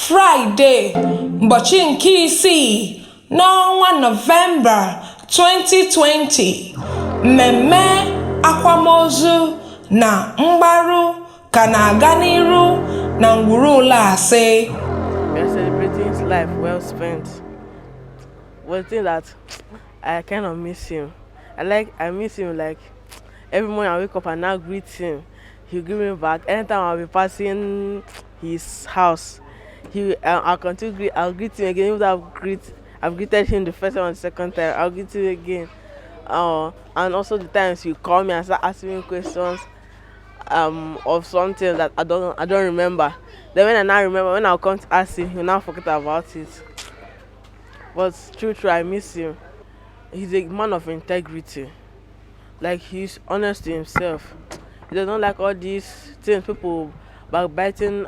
Fraịde, ụbọchị nke isii n'ọnwa Nọvemba 2020, mmemme akwamozu na mgbaru ka na-aga n'iru na ngwuru Ụlasị. We are celebrating his life well spent. But the thing that I kind of miss him. I miss him, like every morning I wake up and now greet him. He'll give me back. Anytime I'll be passing his house, he I'll continue greet, I'll greet him again. Even though I've greeted him the first time and the second time, I'll greet him again. And also the times he call me and start asking me questions of something that I don't remember. Then when I now remember, when I'll come to ask him, he'll now forget about it. But true, true, I miss him. He's a man of integrity. Like, he's honest to himself. He does not like all these things, people backbiting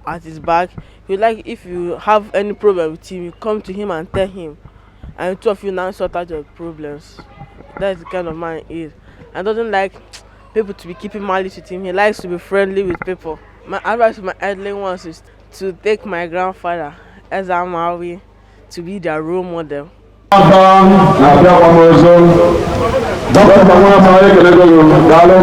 at his back. He like if you have any problem with him, you come to him and tell him, and the two of you now sort out your problems. That's the kind of man he is. And doesn't like people to be keeping malice with him. He likes to be friendly with people. My advice to my elderly ones is to take my grandfather, Eze Amawi, to be their role model. Aba na-abịa akwamozu. Dọkịta Nwaba, ekelego gị, daalụ.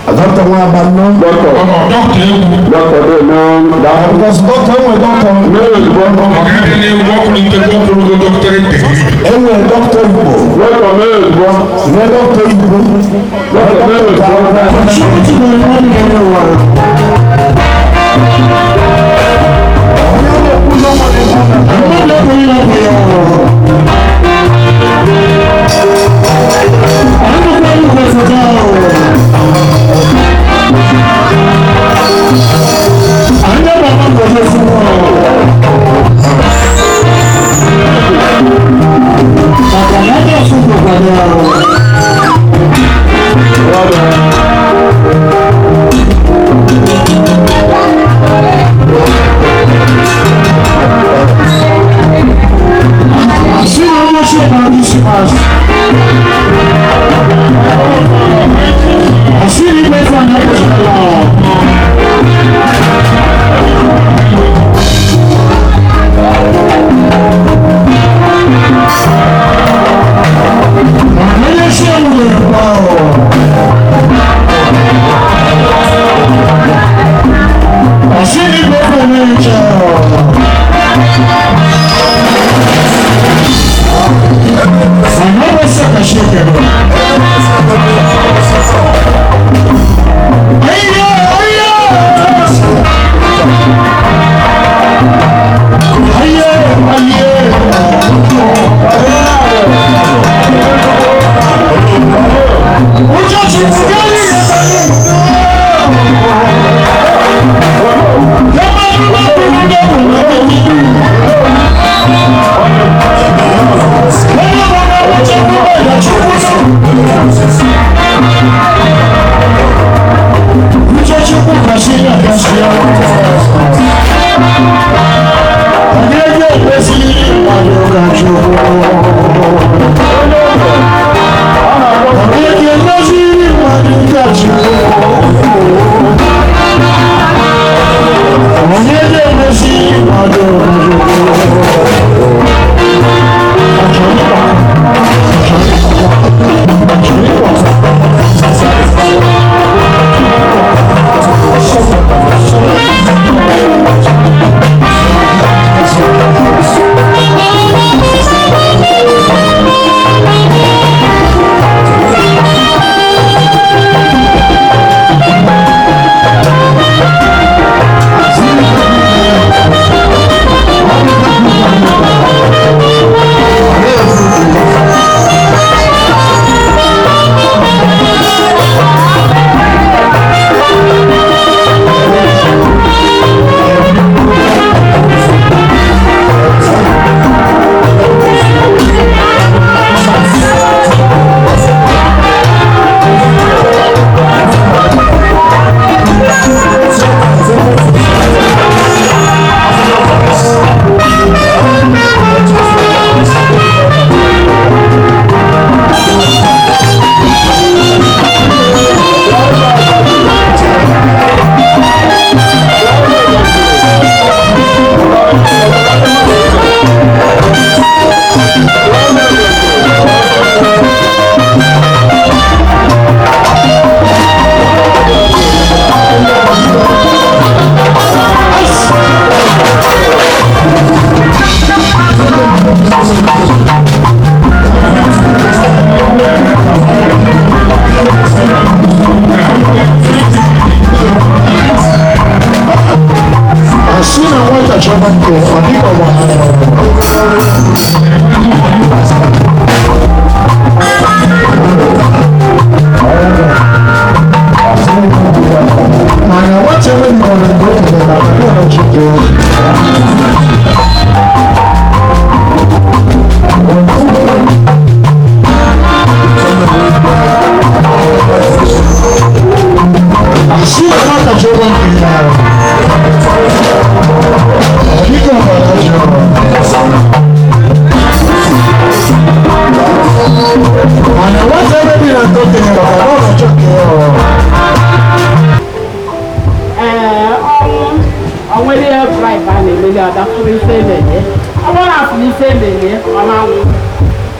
Dọkịta Nwaba, nnọọ. Dọkịta. Dọkịta egwu. Dọkịta dị nnọọ, daalụ. Because dọkịta, enwe dọkịta. Mee ozugbo. Maka ndị na-egwu ọkụrụ nke ọkụrụ doctorate degree. Enwe dọkịta Igbo. Dọkịta, mee ozugbo. Nwee dọkịta Igbo. Dọkịta, mee ozugbo. Mmadụ ekweghị na bụ ya ọrụ. Nnukwu igwe foto ahụ. Anya baba ngozi fún ọ. Maka na ndị ọsụ bụkwa ya ọrụ. Asị na onye ochie na-adị isi mazụ. nke ọ dịka ọgbara. Mana nwata ebe dị ọrụ nke okenye na akụ ọchịchị. Isi ọma kacha ụgwọ nke ya. Ọ dịka ọgbara ọjọọ. Mana nwata ebe dị na nke okenye maka na ọ na-achọ nke ya ọ. Ee, ọnwụ onwere ihe bribe a na-emeli ada fụrụ ife emelie. Ọ bụrụ na afụrụ ife emelie, ọ na-anwụ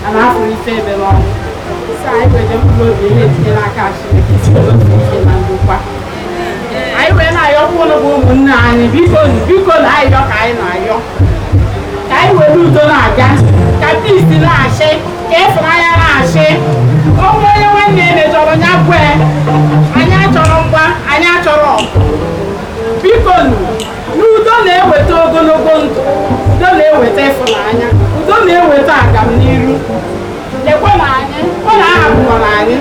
a na-afụrụ ife eme n'ọnwụ. Sị anyị were mkpụrụ obi na-etinye n'aka Chineke si ike na ndokwa. Anyị wee na-ayọkwa ụnụ bụ ụmụnne anyị, biko biko, na ayọ ka anyị na-ayọ ka anyị were udo na-aga, ka peace na-achị, ka ịfụnanya na-achị. Onwe onye nwanne ya mejọrọ ya kwe. Anyị achọrọ mgba, anyị achọrọ ọgụ, biko nụ. N'udo na-eweta ogologo ndụ, udo na-eweta ịfụnanya, udo na-eweta agamniru. Lekwe na anyị ụlọ ahapụkwara anyị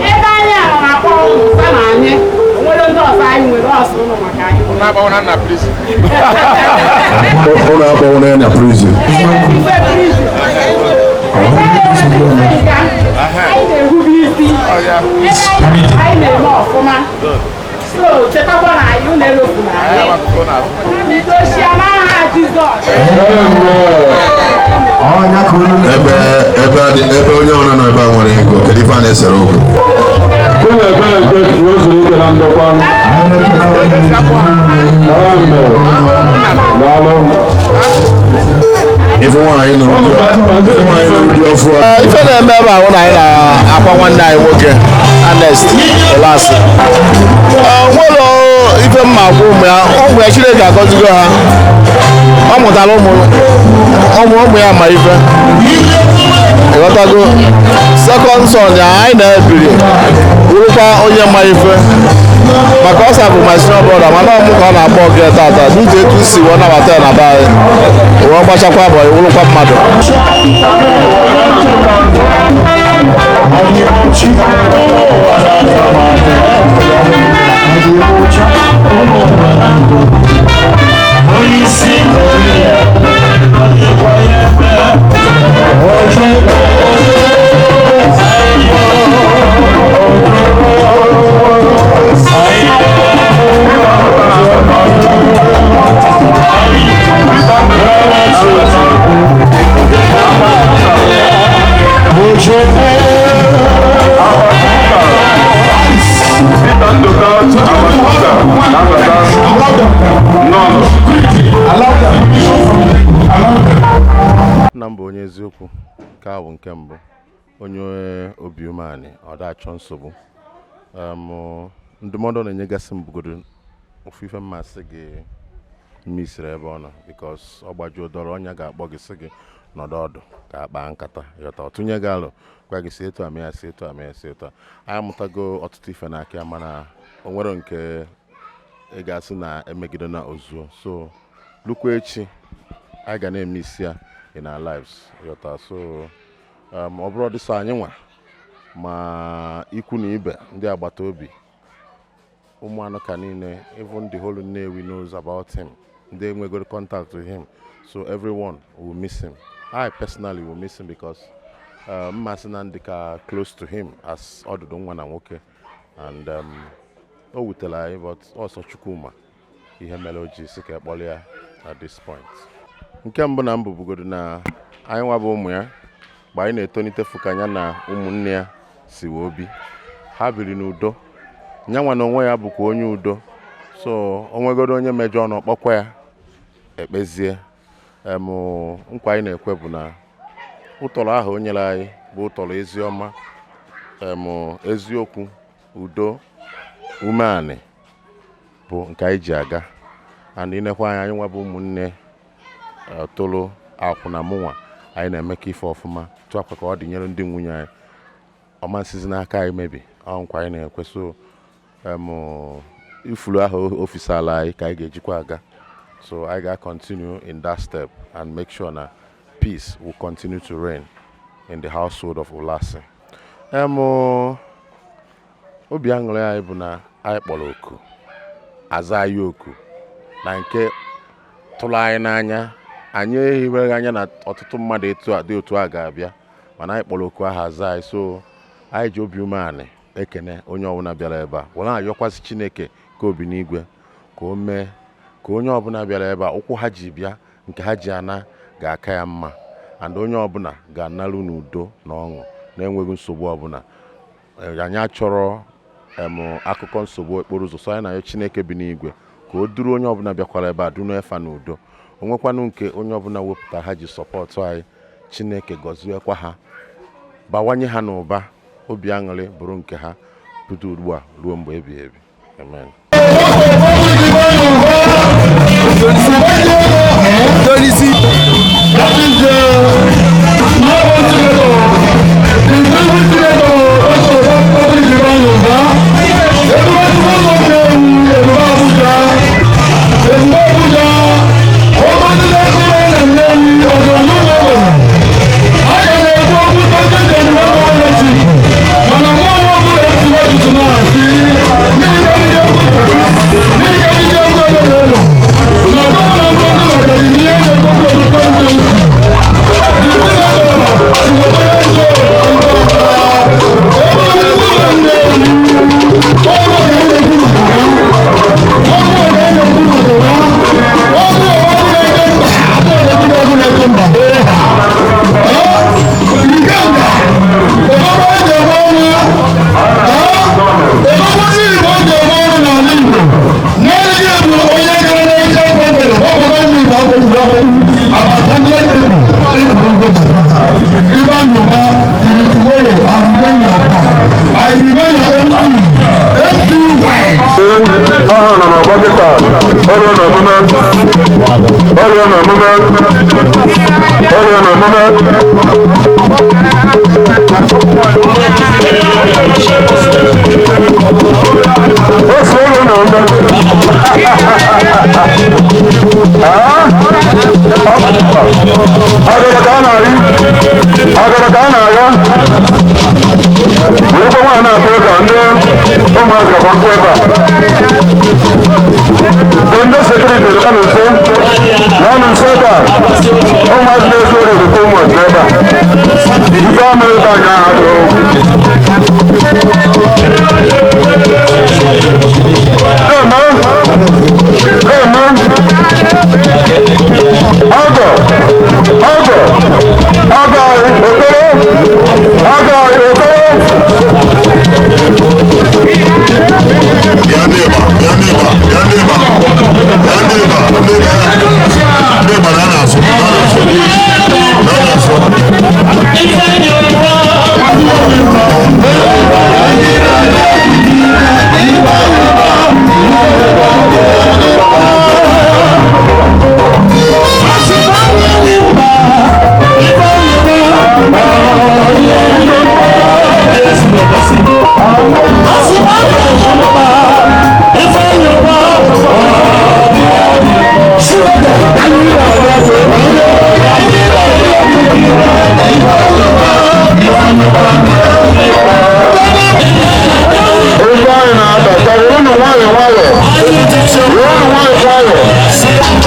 ebe anyị a nọ na-akpọ ụlọ sa na anyị onwere ndị ọzọ anyị nwere ọsọ ụlọ maka anyị. Ụnụ akpọnwụ ya na prison. Ife prison anyị na-erube isi ebe anyị na-eme ọfụma, so chetakwa na anyị unu erofu na anyị dochie n'aha Jizọs. Ọnya ka olu. Ebe ebe adị- ebe onye ọbụla nọ ebe a nwere ego, kedu ife a na-esere okwu? Ụlọ ekpere nke wezuru ike na ndokwa. Amen. Daalụ. Ife nwaanyị nụrụ di, ife nwaanyị nụrụ di ọfụ a. Ife na-eme ebe ahụ na anyị na-akwa nwanne anyị nwoke Ernest Ulasi. Nwere ife mma agwa ụmụ ya, ụmụ ya Chineke agọzigo ha. Ọ mụtara ụmụ ụmụ ụmụ ya ma ife ịghọtago. Second son ya anyị na-ebiri wụrụkwa onye ma ife maka ọ sa bụ my senior brother, mana ọ mụ ka ọ na-akpọ oge tata n'ụzọ etu si wee nabata ya na be anyị, wee gbachakwa bọ wụrụkwa mmadụ. Peter Nduka Abacha na-abata. Nnọọ. Nna m bụ onye eziokwu nke a bụ nke mbụ, onye obi umeanị, ọ da-achọ nsogbu. Ndụmọdụ ọ na-enyegasị m bụgodo ofu ife mmasị gị mmisiri ebe ọ nọ, because ọ gbajuo dọrọ ọnya ga-akpọ gị sị gị nọdụ ọdụ ka akpa nkata yọta, ọ tụnye gị alụ, gwa gị si etu a mee ya, si etu a mee ya, si etu a. Anyị amụtago ọtụtụ ife n'aka ya, mana o nwere nke ị ga-asị na emegide na ozuo. So lukwa echi anyị ga na-eme isi ya in our lives, yọta. So ọ bụrụ dịsọ anyị nwa ma ikwu na ibe, ndị agbata obi, ụmụanụ ka niile, even the whole Nnewi knows about him, ndị enwegoro contact with him, so everyone will miss him. I personally will miss him because mmasị na ndị ka close to him as ọdụdụ nwa na nwoke, and o wutere anyị, but ọsọ Chukwuma ihe mere o ji si ka ekpọrọ ya at this point. Nke mbụ na mbụ bugodo na anyị nwa bụ ụmụ ya, mgbe anyị na-etonite fụ ka ya na ụmụnne ya si wee obi ha biri n'udo. Nyanwa na onwe ya bụkwa onye udo, so o nwegodo onye mejọ ọnụ, kpọkwa ya ekpezie. Nkwa anyị na-ekwe bụ na ụtọrọ ahụ o nyere anyị bụ ụtọrọ eziọma, eziokwu, udo, umeanị bụ nke anyị ji aga. And inekwa anyị, anyị nwa bụ ụmụnne tụrụ akwụ na mụnwa, anyị na-emekọ ife ọfụma, tụ akwa ka ọ dị nyere ndị nwunye anyị ọma nsizi n'aka anyị mebi ọ. Nkwa anyị na-ekwe, so ifuru ahụ ofisi ala anyị ka anyị ga-ejikwa aga. So I ga continue in that step and make sure na peace will continue to reign in the household of Ulasi. Obi aṅụrị anyị bụ na anyị kpọrọ oku, aza anyị oku na nke tụrụ anyị n'anya. Anyị ehiweghị anya na ọtụtụ mmadụ etu a dị otu a ga-abịa, mana anyị kpọrọ oku ahụ, aza anyị. So anyị ji obi umeanị ekene onye ọbụla bịara ebe a, were ayọkwasị Chineke ka obi n'igwe ka o mee ka onye ọbụla bịara ebe a, ụkwụ ha ji bịa nke ha ji ana ga-aka ya mma, and onye ọbụla ga-analụ n'udo na ọṅụ na-enweghị nsogbu ọbụla. Anyị achọrọ akụkọ nsogbu okporo ụzọ. So anyị na-ayọ Chineke bi n'igwe ka o duru onye ọbụla bịakwara ebe a, dunu efa n'udo. Onwekwanụ nke onye ọbụla wepụta ha ji support anyị, Chineke gọziekwa ha, bawanye ha n'ụba, obi aṅụrị bụrụ nke ha bido ugbu a ruo mgbe ebighị ebi. Amen. That is the number senator, the deputy senator of Patrick Ifeanyi Uba. Ebube Abuja, Ebube Abuja, ọmọ nílé kúrò ní Nnewi ọ̀dọ̀ n'ụlọ. A ga na-ekwu okwu 2021 gọọmenti, mana mụ onwe m esi wejụtụ na-asị mmiri ga ndị egwu, mmiri ga ndị egwu ebe na gọvanọ Ngozi maka ihe na-ekwu okwu 2020. Ọhụrụ nọ n'ọgbọ kịta, ọrịa na omume, ọrịa na omume, ọrịa na omume. Ofe ụlọ na omume. Agara ka a na-arị, agara ka a na-agha. Wee nwaanyị na-atụ ụka ndị ụmụazị gakwa nkụ ebe a. Ndị security nọ nso, nọ nso ebe a. Ụmụazị na-ezu ori dịkwa ụmụazị ebe a. Ife ọmụ ebe a ga-ahụ. Eme, eme, ọgọ, ọgọ, ọgọ okoro, ọgọ okoro. Bịa n'ịba, bịa n'ịba, bịa n'ịba, bịa n'ịba, ndị ịba na na-asụ, na na-asụ, na na-asụ. Ebe anyị na-ada, karịrị unu nwayọọ nwayọọ. Were unu nwayọọ nwayọọ.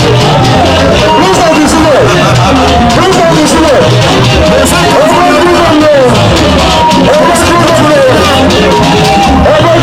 Please don't be slow. Please don't be slow. Everybody move on there. Everybody move on there.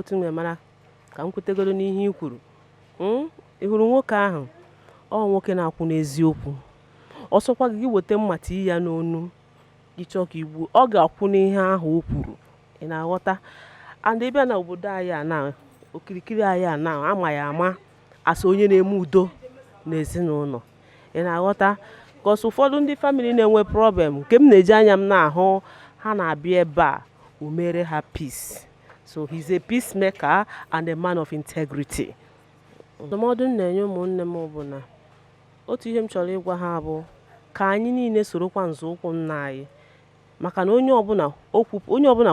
otu m mara ka m kwetegoro n'ihe i kwuru. Ị hụrụ nwoke ahụ, ọ nwoke na-akwụ n'eziokwu. Ọ sọkwa gị weta mma tii ya n'onu gị chọọ ka igbuo, ọ ga-akwụ n'ihe ahụ o kwuru. Ị na-aghọta? And ị bịa na obodo anyị a na okirikiri anyị a na ama ya ama asị onye na-eme udo n'ezinụlọ. Ị na-aghọta? Because ụfọdụ ndị family na-enwe problem nke m na-eji anya m na-ahụ ha na-abịa ebe a o mere ha peace. So he's a peacemaker and a man of integrity. Ndụmọdụ m na-enye ụmụnne m bụ na otu ihe m chọrọ ịgwa ha bụ ka anyị niile sorokwa nzọụkwụ nna anyị, maka na onye ọbụla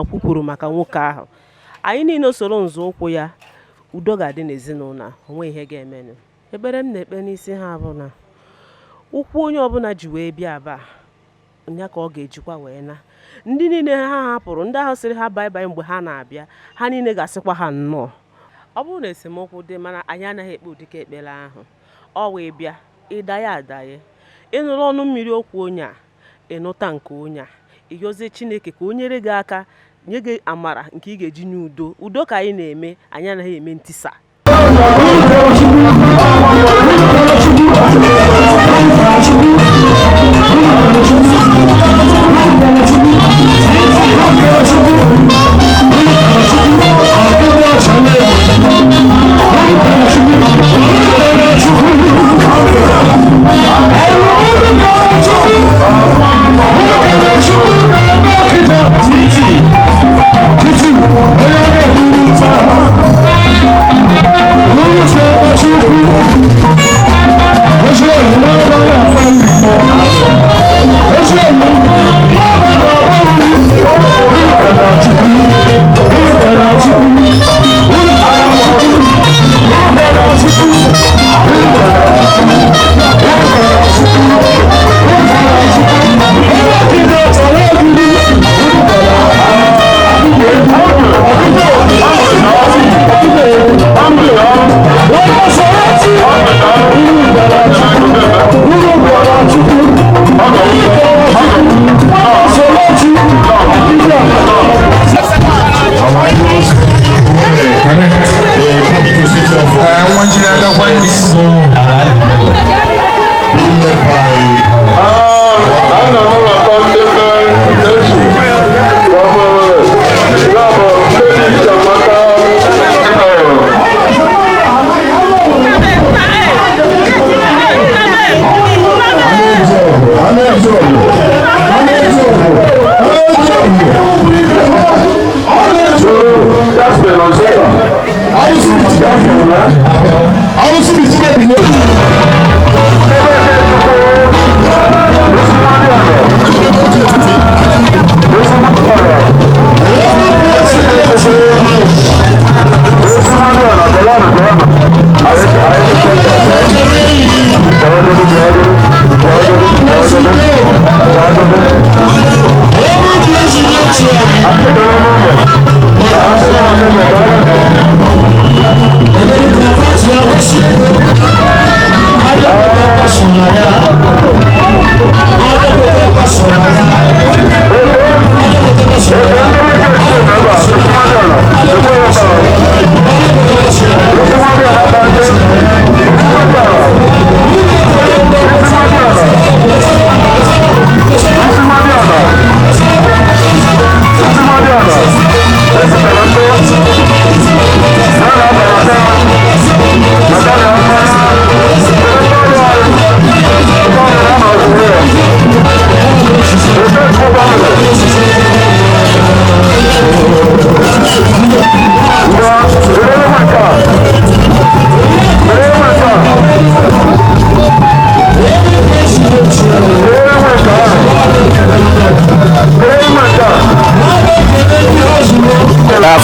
kwupụrụ maka nwoke ahụ, anyị niile soro nzọụkwụ ya, udo ga-adị n'ezinụlọ a, onwe ihe ga-emenụ. Ekpere m na-ekpe n'isi ha bụ na ụkwụ onye ọbụla ji wee bịa aba nya ka ọ ga-ejikwa wee na ndị niile ha hapụrụ, ndị ahụ sịrị ha bye bye mgbe ha na-abịa, ha niile ga-asịkwa ha nnọọ. Ọ bụrụ na esemokwu dị, mana anyị anaghị ekpe ụdịka ekpere ahụ. Ọ wee bịa ịdaye adaye, ịnụrụ ọnụ mmiri okwu onye a, ịnụta nke onye a, ịyọzie Chineke ka o nyere gị aka, nye gị amara nke ị ga-eji nye udo. Udo ka anyị na-eme, anyị anaghị eme ntisa.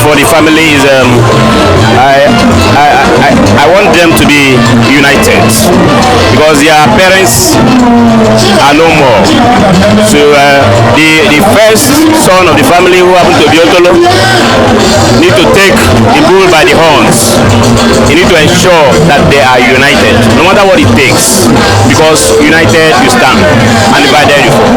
For the family is I want them to be united because their parents are no more. So the first son of the family who happened to be Otolo need to take the bull by the horns. He need to ensure that they are united, no matter what it takes, because united you stand and divided you fall.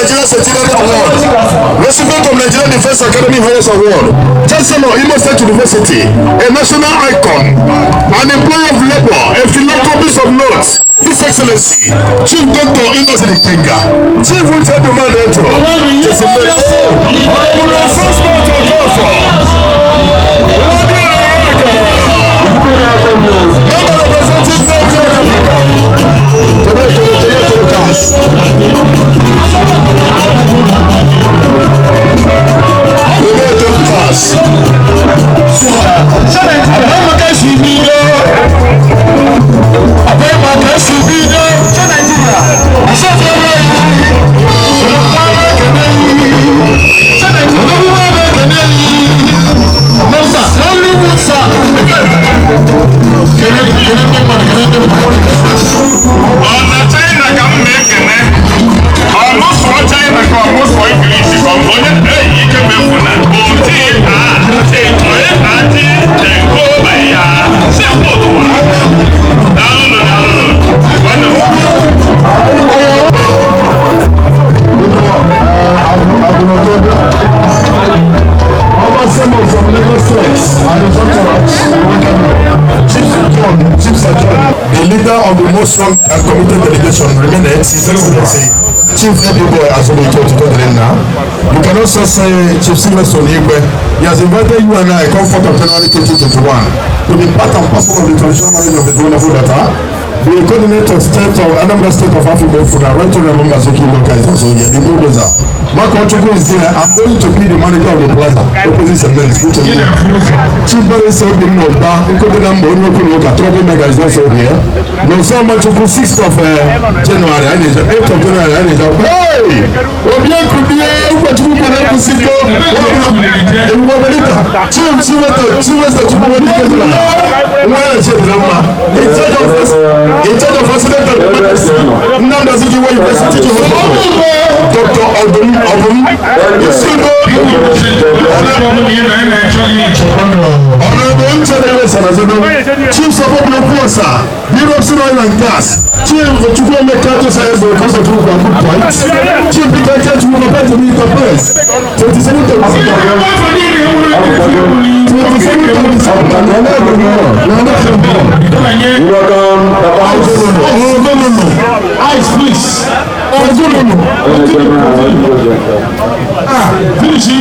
Nigeria Centenary Award, recipient of Nigeria Defense Academy Highest Award, Chancellor, Imo State University, a national icon, an employer of labor, a philanthropist of note, His Excellency, Chief Doctor Innocent Ikenga, Chief Richard Umaneto, First Part of Member representing North Africa. Ọ na China ka m na-ekene ọmụ sụọ China ka ọmụ sụọ English ka ọ bụ onye eyi ike mefu na oti a ti onye a ti tenko ya si mkpụtụwa. Daalụnụ, daalụnụ nwanne m. The leader of the most strong and committed delegation remained His Excellency Chief Ebiboy Azubuike Otitodirina. You can also say Chief Sylvester Onyekwe. He has invited you and I, come 4th of January 2021, to be part and parcel of the traditional marriage of his wonderful daughter. The coordinator state of Anambra State of Africa, Funa, Right Honorable Mazuki Loka is also here, the bulldozer. Mark Ochuku is here. I'm going to be the manager of the plaza, opposite St. Mary's. Good to meet you. Chief Barry Sobin Oba, Nkobi Nambo, Onyeokwu Loka, Troublemaker is also here. Nonso Amachukwu, 6th of January, I need 8th of January, I need. Hey! Obiankubie, Ukwachukwu Kwere Kwusiko, Ebubabelita, Chief Sylvester, Sylvester Chukwuemeka Ezra, Nwere Chidinma, in charge of in charge of president of the Nnamdi Azikiwe University Teaching Hospital, Dr. Obum Obum Isugo, Honorable Nchedere Sanazodo, Chief Support Okwuosa, Bureau of Oil and Gas, Chief Chukwuemeka Joseph Okoso Chukwu good point, Chief Peter Chukwu Petumi Press, 27th of 27th. Eyes, please. Ah, finish it.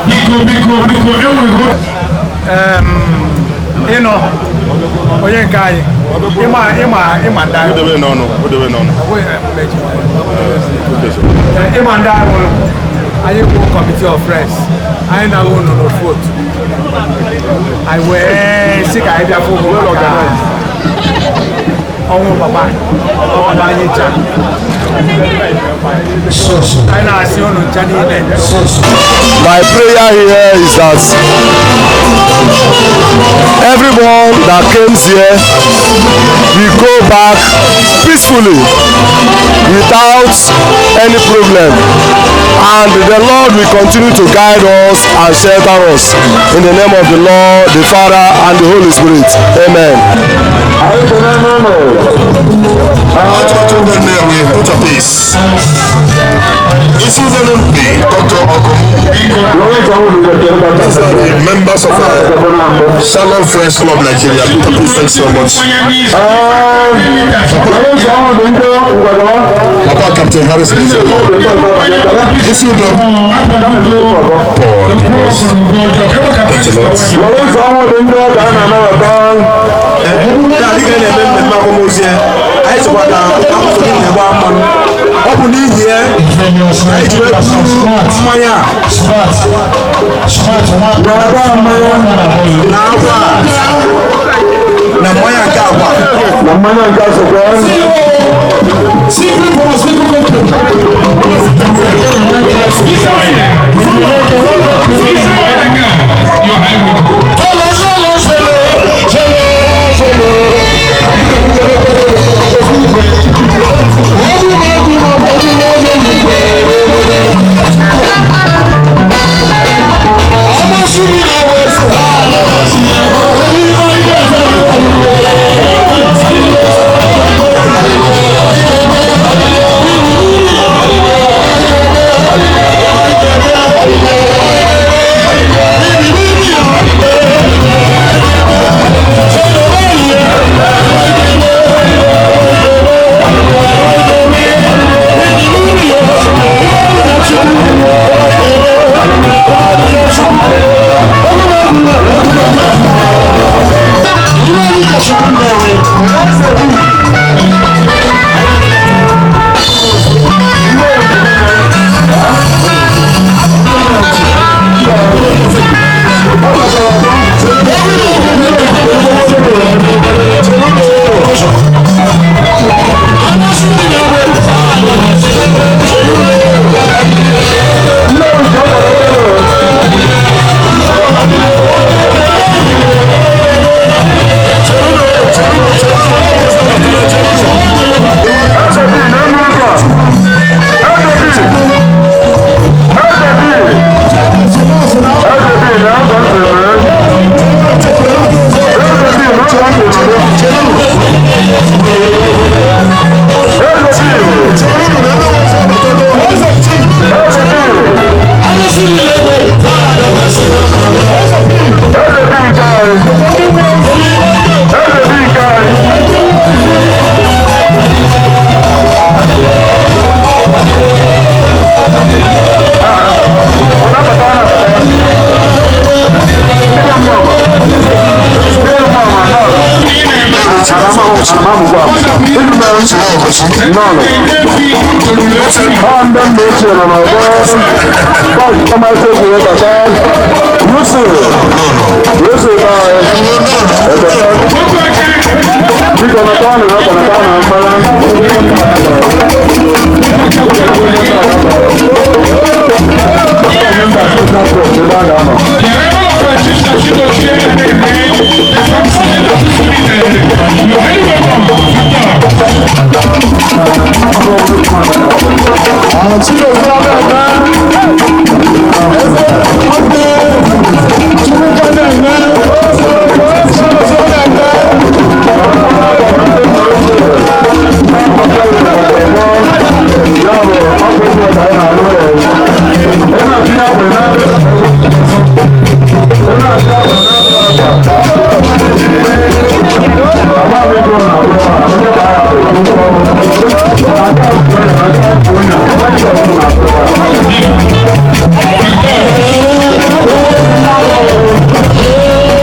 Biko, biko, biko, enwego. Ịnọ onye nke anyị ịma ịma ịma ndị anyị Odebe n'ọnụ, odebe n'ọnụ. Ịma ndị anyị nwụrụ anyị bụ committee of friends anyị na-ahụ unu n'ofu otu anyị wee sị ka anyị bịa fụ ụmụ maka ọnwụ papa ọ papa anyị ncha anyị na-asị unu ncha niile. My prayer here is that everyone that came here will go back peacefully without any problem, and the Lord will continue to guide us and shelter us in the name of the Lord, the Father, and the Holy Spirit. Amen. Atụmatụ Nnewi, put a peace. Isi ụzọ mpi, Dr. Okum. These are the members of Shalom Friends Club Nigeria. Peter, please, thanks so much. Papa Captain Harrison is here. Isi ụzọ Paul. Thanks a lot. Dịka na-eme mmemme akwamozu ya, anyị chọkwa ka akụkụ gị na-egba mmanụ. Ọ bụ n'ihi ya anyị ji wee buru mmanya a na-agba mmanya na akwa na mmanya nke agwa na mmanya nke asụkwa. Thank you.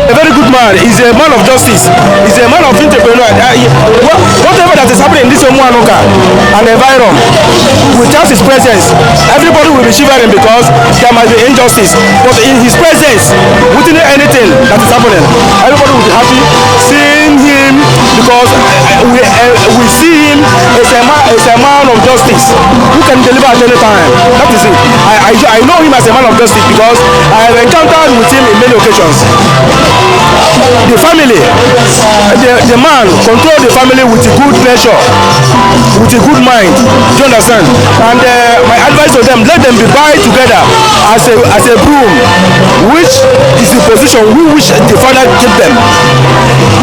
A very good man. He's a man of justice. He's a man of entrepreneur. Whatever that is happening in this Omuanuka and environment, without his presence, everybody will be shivering because there might be injustice. But in his presence, within anything that is happening, everybody will be happy seeing him because we see him as a man of justice who can deliver at any time. That is it. I know him as a man of justice because I have encountered with him in many occasions. The family, the man control the family with a good pleasure, with a good mind. Do you understand? And my advice to them, let them be by together as a broom, which is the position we wish the father give them.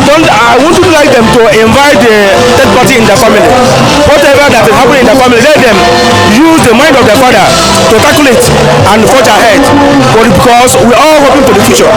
Don't I wouldn't like them to invite the third party in their family. Whatever that is happening in their family, let them use the mind of their father to tackle it and forge ahead. But because we are hoping to the future.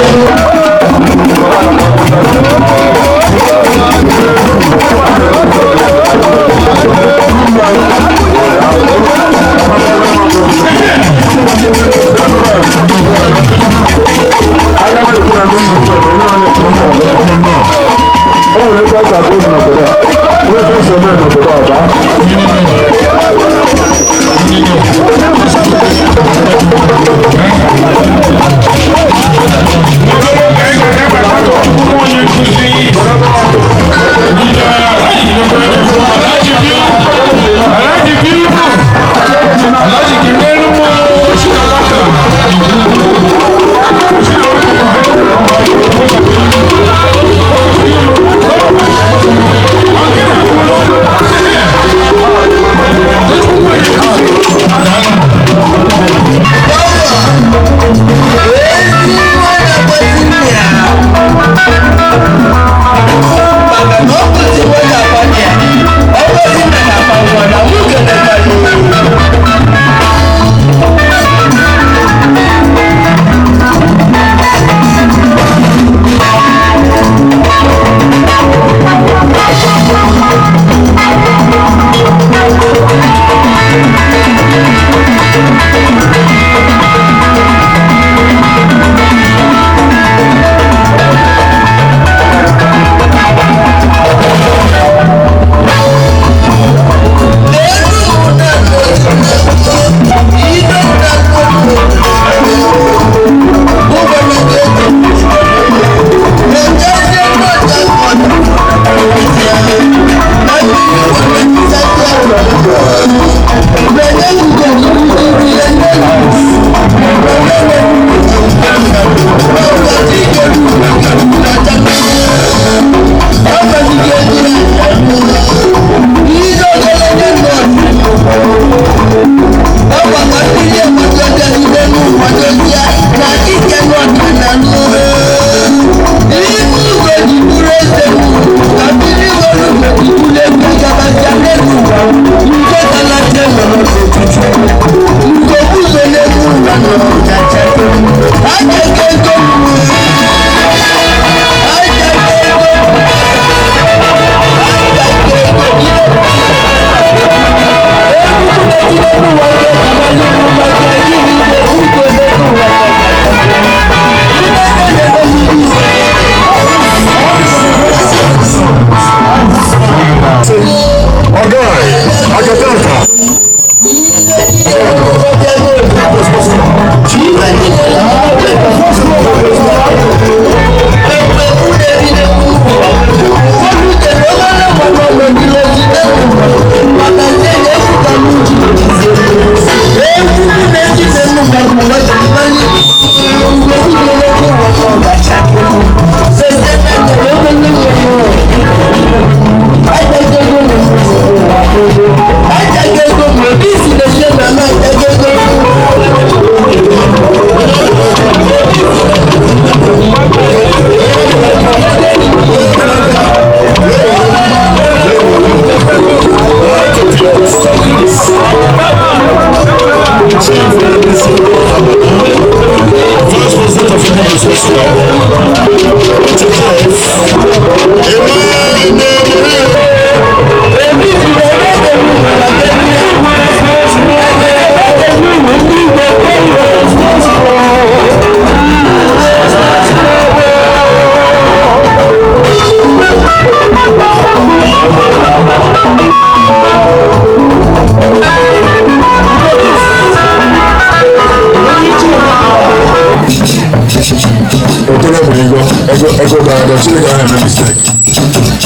Because Chineke ahụ eme mistake.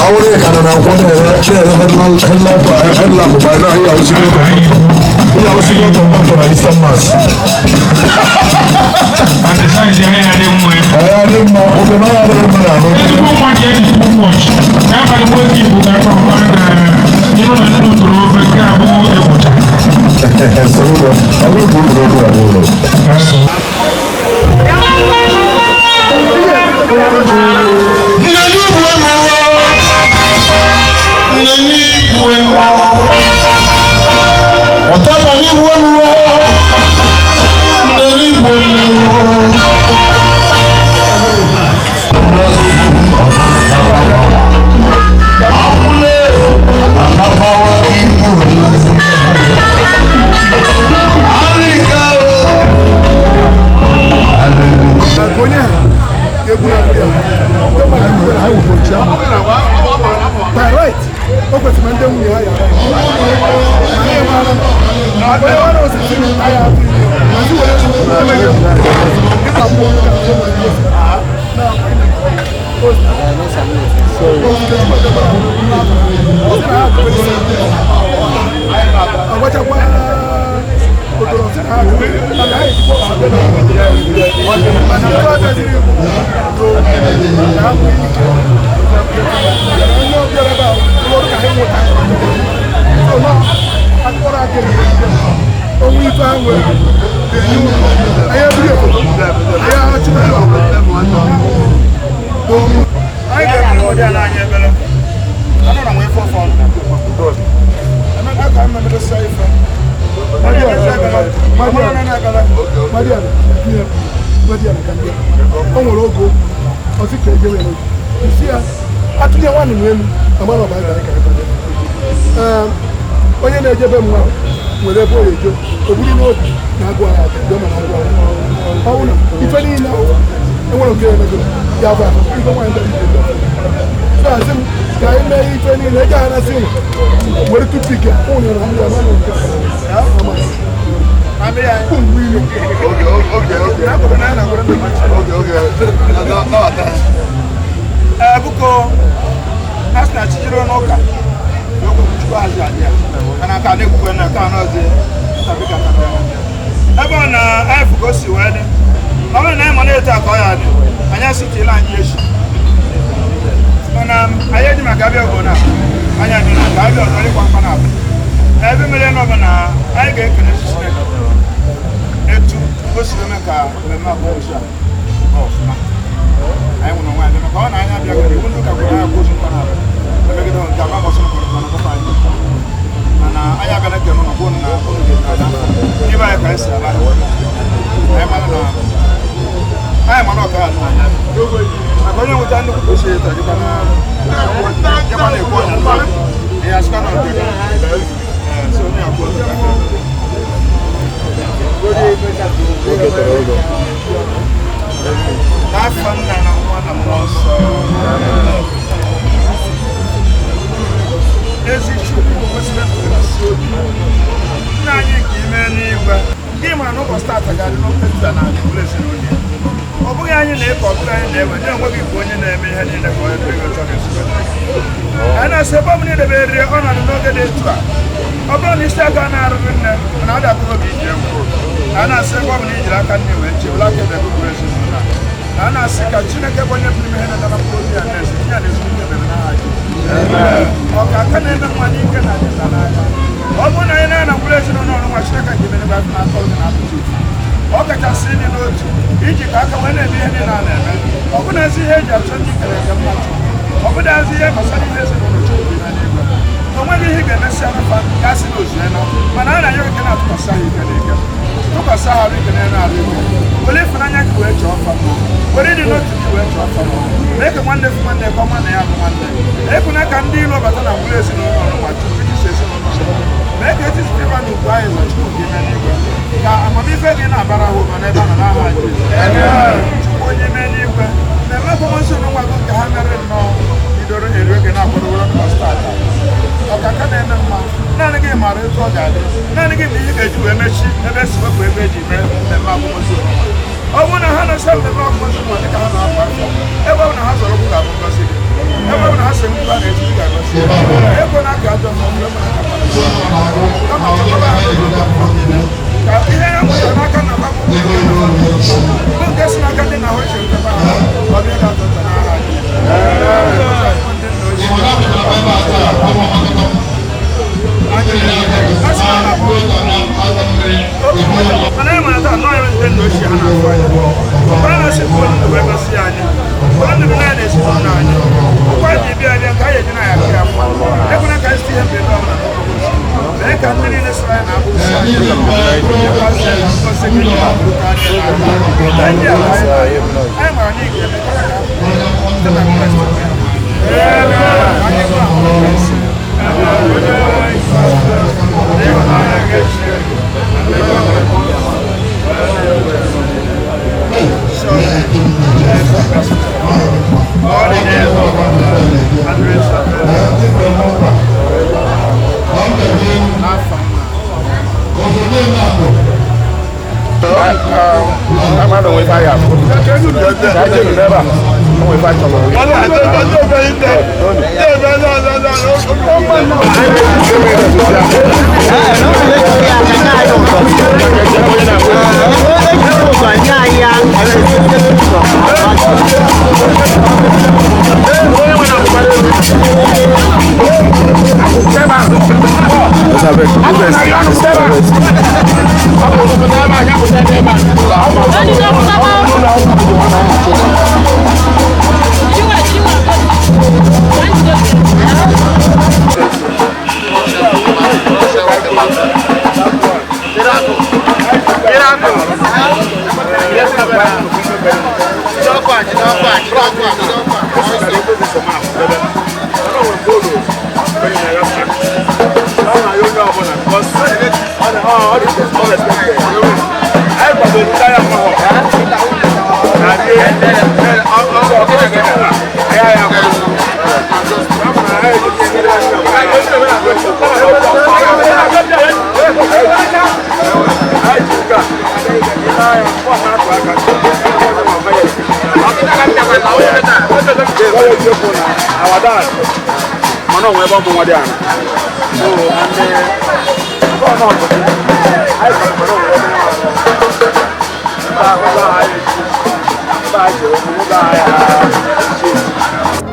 Ọ bụrụ na ị ka nọ na nkwọ na-ere na-ere headlamp by now, ihe awụsigo kọndọktọ na Eastern Mass. Ee, adị mma, oge na ya adịghị mma n'ahụ. Soro ụlọ, ọ bụrụ ka ụlọ okwu abụọ ụlọ. By right, o kwesịrị ndị nwunye ya yara onye ọrụ osisi na ya mazi were emeghe ịkpa mmụọ ka agwachakwa otoro sị na ha mana ha ejikwa ọha mana ndị ọ daziri bụ na ha nwere ike onye ọbịara ebe a ụlọrụ ka ha nwụta so na akpọrọ aka onwe ife ha nwere ga-enye ụlọ anyị ebiri obodo anyị achụrụ anyị ga-ebere ọdị ala anyị ebere anọ na nwee fọfọ emeka ka mmemme sa ife o nwere oge ọsị ka ejewe isi ya atụnye nwanne m elu amara ọba ee onye na-ejebe mma nwere ebe ọ eje o buru n'obi na agụ agha dị mana agụ agha ọ bụ na ife niile enwere nke emego ya bụ akụ ife nwaanyị bịara ije so asị m ka anyị mee ife niile eji agha nasị ụlọ were tupik ụnụ na mmiri ama nke Ee, bụko a sị na chijiri n'ụka n'okwu chukwu azụ adị ya mana ka na-ekwukwe na ka anọzi ebe ọ na anyị fụ ka o si wee dị ọ bụrụ na anyị ma na-eto a ka ọ ya dị anyị asịtịla anyị echi mana anyị eji maka abịa obodo na anyị abịa na ka abịa ọzọ ịkwa mkpa na abụ na ebe mere na ọ bụ na anyị ga-ekele Chineke etu o si eme ka mmemme akwamozu a gaa ọfụma. Anyị nwere onwe anyị maka ọ na anyị abịa iwu ndị ụka gwara anyị akwaozu mkpa na abụ emegide nke ama gbọsọ mkpọrọ kọfa anyị mana anyị abịala kere ụlọ gwuo na ụlọ ga-ada n'ebe anyị ka anyị si ala anyị mara na anyị mara ọka ala anya maka onye nweta nnukwu ka o si eta jikwa na jikwa na-ekwu ọnya ya asịkwa na nke so onye akwụ n'afọ nna na nwa na mmụọ nsọ ezi Chukwu kwesịrị ntụkwasị obi nna anyị nke ime n'igwe gị mara na ụbọchị taata ga-adị n'ofe nta na ụlọ ezinụlọ ya ọ bụghị anyị na-eke ọ bụghị anyị na-ewe nye onwe gị bụ onye na-eme ihe niile ka onye dịrị gị otu ọ ga-esi anyị na-asị ebe ọ bụla idebere ọnọdụ n'oge dị etu a ọ bụrụ na isi aka na-arụghị nne mana ọ dị akụrụ obi iji egwu a na-asị ebe ọ bụla ijiri aka nne wee chebụla aka ebe gụgụrụ ezinụlọ a na-asị ka Chineke bụ onye pụrụ ime ihe na-edara mkpụrụ obi ya na-ezi ya na ezumike bere n'aha Jizọs ọ ka aka na-eme nwa n'ike na adịza n'anya ọ bụrụ na anyị na-ana mkpụrụ ezinụlọ ọrụ nwa Chineke ga-emere ebe na-akọ gị na atụtụ ọ kachasị ịdị n'otu iji ka aka wee na-eme ihe niile a na-eme ọ bụnazi ihe eji achọ ndị kere eke mmadụ ọ bụnazi ihe gbasara ihe ezinụlọ Chukwu bi n'eluigwe o nweghị ihe ị ga-emesi anafa ya sị na ozuena mana a na-ayọ ike na-atụkwasị ahụ ike n'ike tụkwasị ahụ arụ ike n'elu arụ ike were ịfụnanya gị wee chọọ ọfa were ịdị n'otu gị wee chọọ ọfa mee ka nwanne fụ nwanne ka ọma na ya bụ nwanne ekwuna ka ndị ilo bata na mkpụrụ ezinụlọ ọrụ ma Chukwu iji si ezinụlọ mee ka etiti ịba na ugwu anyị zọ Chukwu gị n'eluigwe ka amamife gị na-abara ha ụba n'ebe a nọ n'aha Jizọs Chukwu onye ime n'igwe na-eme akwamozu nwa gị ka ha mere nnọọ bidoro eri oge na-akwadowere n'ụbọchị taata ọkaka na-eme mma naanị gị maara etu ọ ga-adị naanị gị bụ ihe ga-eji wee mechi ebe esi wepụ ebe eji mee mmemme akwamozu Ọ bụrụ na ha na-ese mmemme akwamozu nwa dịka ha na-akwa afọ, ebe ọ bụ na ha zọrọ ụkwụ ga-abụ ngọzi gị, ebe ọ bụ na ha si nkwu ha na-eji gị ga-agọzi ego na-aka ajọ mmụọ ebe na-aka mmadụ kama chọkọba ha ka ihe ya mụtara n'aka nna ha bụ nke si n'aka ndị na ha ochie nkekwa ha ọ bịa ga-atọ ụtọ n'aha gị. Mana anyị mara taa nọọ ya ndị nna ochie ha na-afụ anyị ụfọdụ na-asị bụ ndụ wee gosi anyị ụfọdụ ndụ bụ naanị ezinụlọ anyị ụkwa ji bịa abịa nke anyị eji na ya akụ ya mma ekwena ka anyị site ihe mberede ọbụla n'okporo ụzọ mee ka ndị niile soro anyị na-abụ ụzọ anyị ngosi gị na-abụrụta anyị n'aka ndị a anyị mara na ị ga-eme ka site na Kraịst anyị gụọ ahụ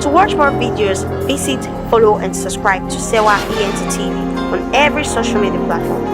To watch more videos, visit, follow, and subscribe to Sewa ENT TV on every social media platform.